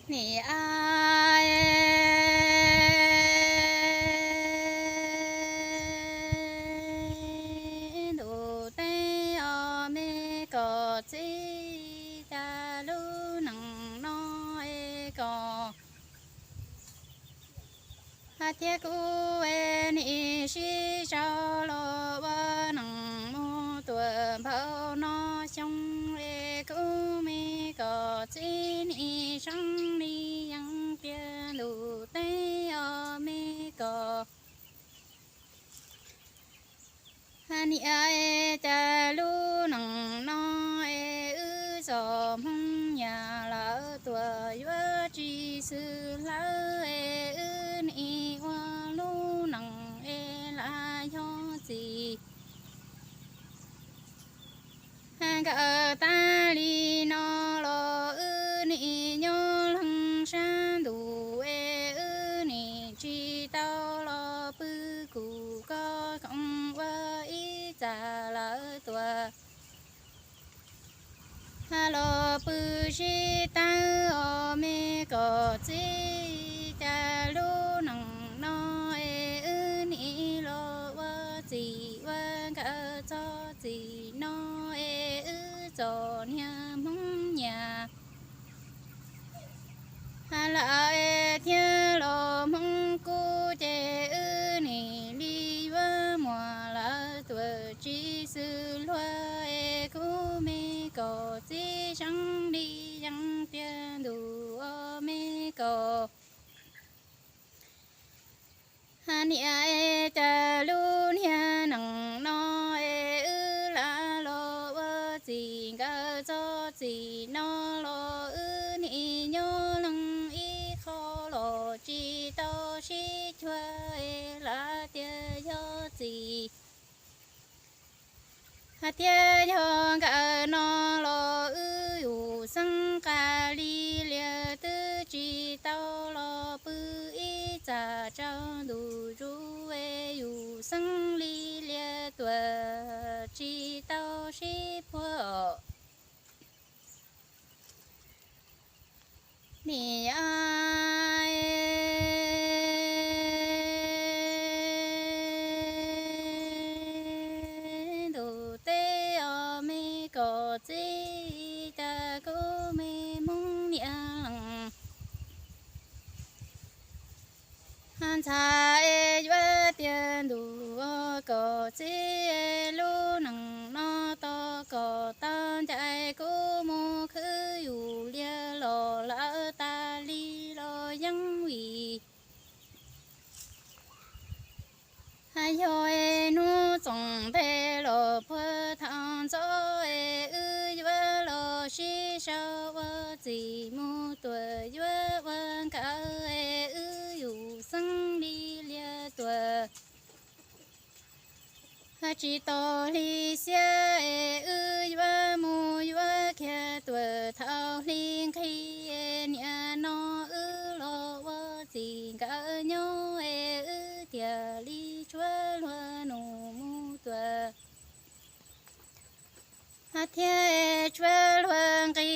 Nim a ntuj teb os me kom txib, cas lub neej no es kom thiab kuv es nim sib sau los ua neej mus tuaj npaum no xyoo es kuv me kom txib nim seeb li yeeb tiag ntuj teb os me kom Niam es cas lub neej no es wb txom hmoov nyias lawv tuaj yuav tsis xwm hlawv es wb nim ua lub neej es lam yog txim nkawm tag li no los wb nim nyob leej sab ntuj es wb nim tsis tau los pw kuv koj koom ua ib txaj lawv tuaj los pw sib tawb os me kom txib, cas lub neej no es wb nim los ua txim ua nkawm txog txim no es wb txom niag hmoov nyias lawm es thiab los hmoov kub ces wb nim li yuav muag lawv tuaj tsis xwm hlua es kuv me kom txib seeb li yeeb tiag ntuj os me kom Niam es cas lub niag neej no es wb lam los ua txim nkawm txog txim no los wb nim nyob leej ib qho los tsis tau sib cuag es lam tias yog txim thiab yog nkawm no los wb yus xeeb qas li lias twb tsis tau los pw ib txaj tsaus ntuj zus es yus xeeb li lias tuaj tsis tau sib puag os. Niam a ntuj teb os me kom txib, cas kuv me hmoov niam leej ntxhais es yuav tiag ntuj os kom txib, lub neej no tos kom tau ncaim kuv mus khwv yus liag los lawm tas li los yeeb vim yog es hnub txoos nthe los puag thaum ntxov es wb yuav los sib sau ua txim mus tuaj yuav ua nkawm es wb yus xeeb li liag tuaj tsis tau hli xiab es wb yuav mus yuav kiag tuaj thaum hli nqhis es niam no wb los ua txim nkawm nyob es wb thiaj li tshuav luag nus mus tuaj thiab tshuav luag nqi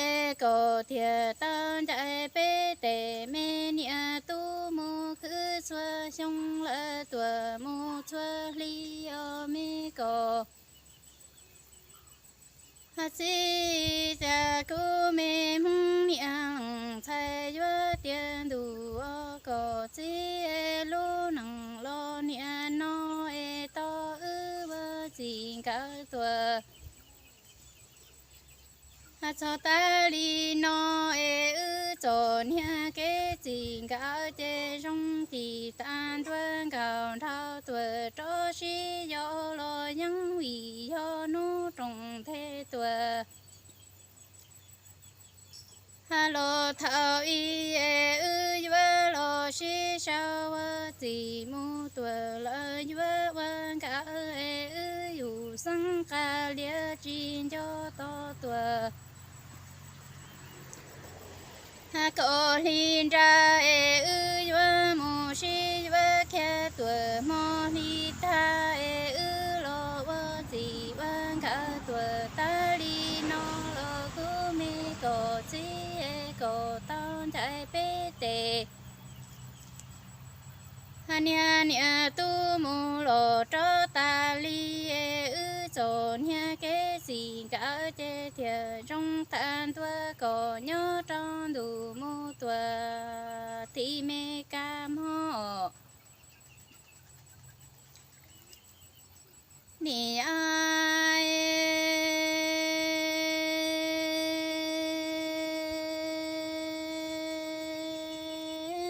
es kom thiaj tau ncaim peb tej me niam tub mus khwv txhua xyoo lawm tuaj mus txhua hli os me kom txib, cas kuv me hmoov niam leej ntxhais yuav tiag ntuj os kom txib, lub neej los niam no es tau wb ua txim nkawm tuaj txog tas li no es wb txom niag kev txim nkawm ces zoo tsis tas ntuag nkaus nrhau tuaj rov sib yos los yeeb vim yog hnub roos nthe tuaj los thaum ub es wb yuav los sib sau ua txim mus tuaj lawm yuav ua nkawm es wb yus xeeb qas lias tsis nco tau tuaj kom hli nra es wb yuav mus sib yuav kiag tuaj hmo hli tag es wb los ua txim ua nkawm tuaj tas li no los kuv me kom txib es kom tau ncaim peb tes. Hais niag niam tub mus los rov tas li es wb txom nyem kev txim nkawm ces tiag zoo tag ntua kom nyob rau ntuj mus tuag tim Mes Kas mog. Niam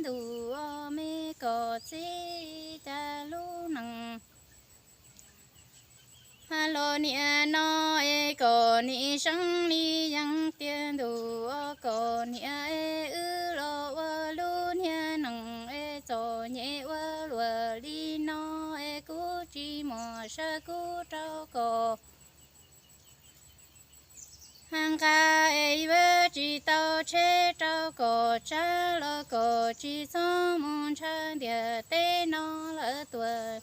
ntuj, me kom txib cas lub neej ha los niam no es kom nim seeb li yeeb tiag ntuj, kom niam es wb los ua lub niag neej es txom nyem ua luaj li no es kuv tsis muaj sawv kub rau kom ha nqa es yuav tsis tau tsheb rau kom tsab los kom tsis txhob mus ntshaw ntiag teb no lawv tuag.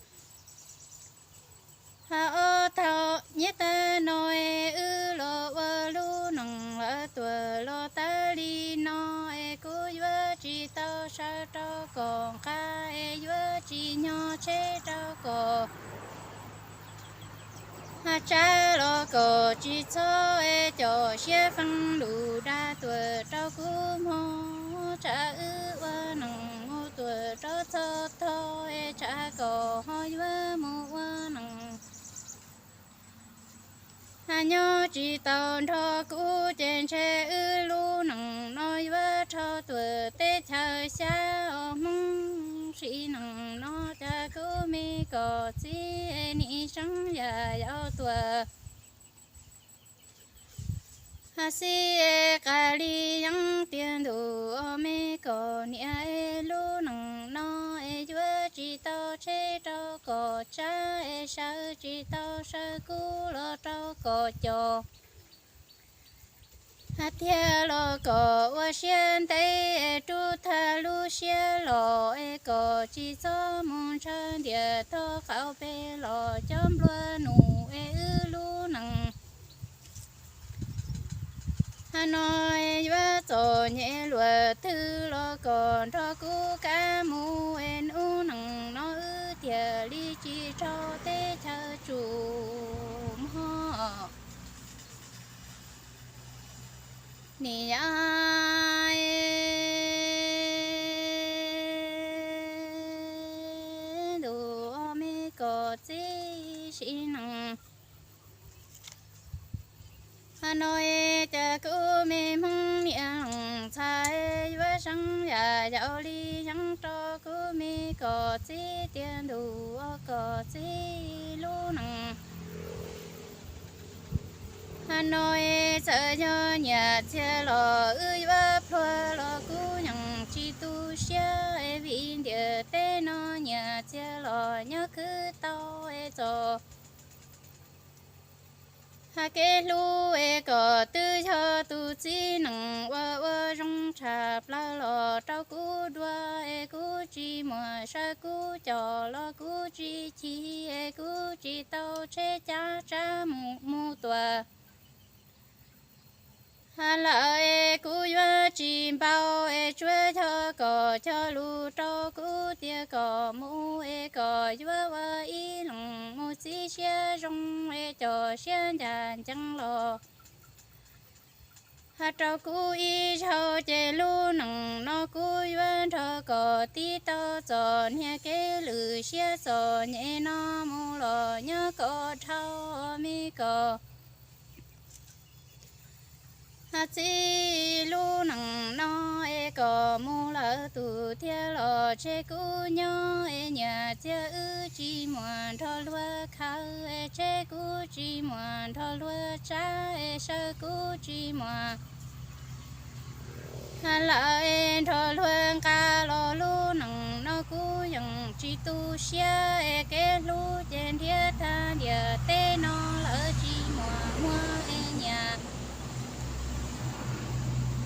Ha ob thaum nyiaj tag no es wb los ua lub neej lawv tuag los tas li no es kuv yuav tsis tau sawv rau kom nqa es yuav tsis nyo tsheb rau kom ha tsab los kom tsis txhob es cov siab feeb lus dag tuag rau kuv mog. Tsam wb ua neej mus tuag rau txog tog es tsam kom ho yuav mus ua neej ha nyob tsis tau nrog kuv ces ntshe wb lub neej no yuav rho tuag teb chaws xyab os Hmoob. Sim neej no cas kuv me kom txib es nim seeb yam yau tuag ha xib es qas li yeeb tiag ntuj, me kom niam es lub neej no es yuav tsis tau tsheb rau kom tsab es sawv tsis tau sawv kub los rau kom cov ha tiag los kom ua siab ntev es rub tag lub siab los es kom tsis txhob mus ntshaw ntiag tog qaum pem los cov nplua nuj es wb lub neej ha no es yuav txom nyem luaj twg los kom nrog kuv kab mus es lub neej no wb thiaj li tsis raug teb chaws tsum mog. Niam ntuj, me kom txib sim neej ha no es cas kuv me Hmoob niam leej txhais yuav seeb yam yau li yeeb rau kuv me kom txib tiag ntuj, kom txib lub neej ha no es txawm yog nyiaj txiag los wb yuav pluag los kuv yeej tsis tu siab es vim ntiaj teb no nyiaj txiag los nyob khwv tau es txom ha kev hlub es kom twb yog tus txiv neej uas ua zoo tshaj plaws los rau kuv dua es kuv tsis muaj sawv kub coj los kuv tsis chim es kuv tsis tau tsheb cav tsab mus mus tuag ha lawm es kuv yuav tsis npau es tsuav yog kom cog lus rau kuv tias kom mus es kom yuav ua ib leeg mus txib siab zoo es cov siab ncaj ncees los ha rau kuv ib zaug ces lub neej no kuv yuav nrog kom tib tau txom nyem kev lwm siab txom nyem no mus los nyob kom dhau me kom ha txib lub neej no es kom mus lawm tus thiaj los tseg kuv nyob es nyiaj txiag wb tsis muaj nrog luag khaws es tseg kuv tsis muaj nrog luag tsab es sawv kuv tsis muaj ha lawm es nrog luag nqa los lub neej no kuv yeej tsis tu siab es kev hlub ces nrhiav tag ntiaj teb no lawm tsis muaj muag es nyiaj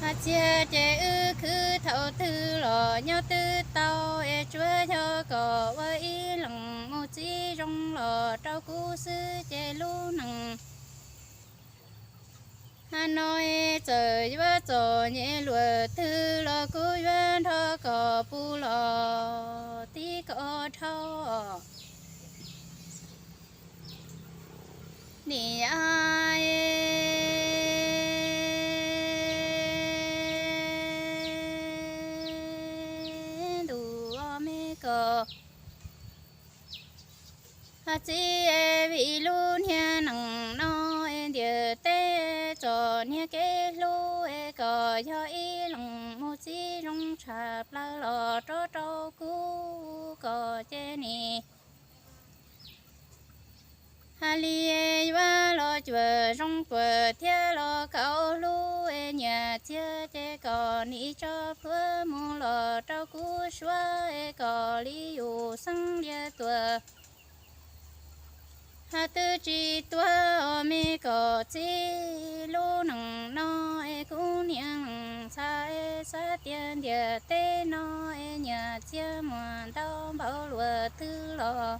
ha txiag ces wb khwv thaum twg los nyob twb tau es tsuav yog kom ua ib leeg mus txib zoo los rau kuv xwb ces lub neej ha No es txawm yuav txom nyem luaj twg los kuv yuav nrog koj pw los tib kom dhau. Niam ntuj, me koj txiv, vim lub niag neej no es ntiaj teb txom niag kev hlub es koj yog ib leeg mus txib zoo tshaj plaws los rau rau kuv, koj ces nim hais li yuav los cuag zoo puag thiab los kaum hlub es nyiam txiag ces koj nim tso plhuav mus los rau kuv suav es koj li yus xeeb liab tuag. Hais twb tsis tuag os me koj txiv, lub neej no es kuv niam ntxhais xav tias ntiaj teb no es nyiam txiag muaj ntau npaum luaj twg los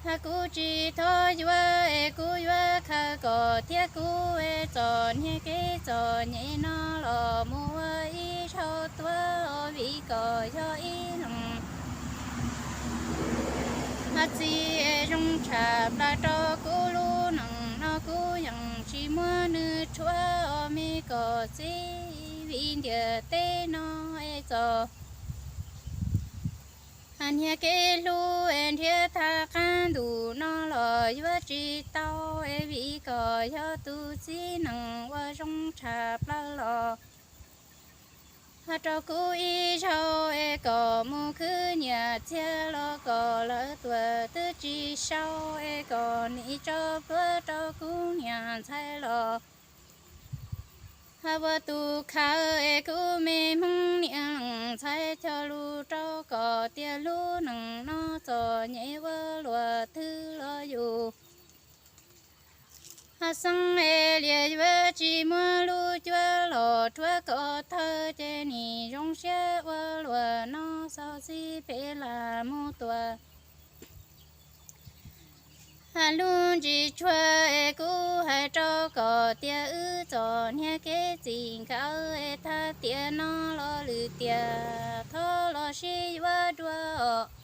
hais kuv tsis thov yuav es kuv yuav khaws koj thiab kuv es txom niag kev txom nyem no los mus ua ib zaug tuag os, vim koj yog ib leeg hais txiv es zoo tshaj plaws rau kuv, lub neej no kuv yeej tsis muab nws rhuav os me koj txiv, vim ntiaj teb no es txom hais niag kev hlub es nrhiav thaj qab ntuj no los yuav tsis tau es vim koj yog tus txiv neej uas zoo tshaj plaws los hais rau kuv ib zaug es koj mus khwv nyiam txiag los koj lawv tuag twb tsis sau es koj nim tso plhuav rau kuv niam ntxhais los hais ua tus khaws es kuv me Hmoob niam ntxhais cog lus rau koj tias lub neej no txom nyem ua luaj twg los yus hais xeeb es lias yuav tsis muab lub cuab los rhuav koj thawj ces nim zoo siab ua luaj no xauv xib pem lam mus tuag. Hais lub ntsis tshuav es kuv hais rau koj tias wb txom niag kev txij nkawm es thaj tiam no los lwm tiam thov los sib yuav dua os.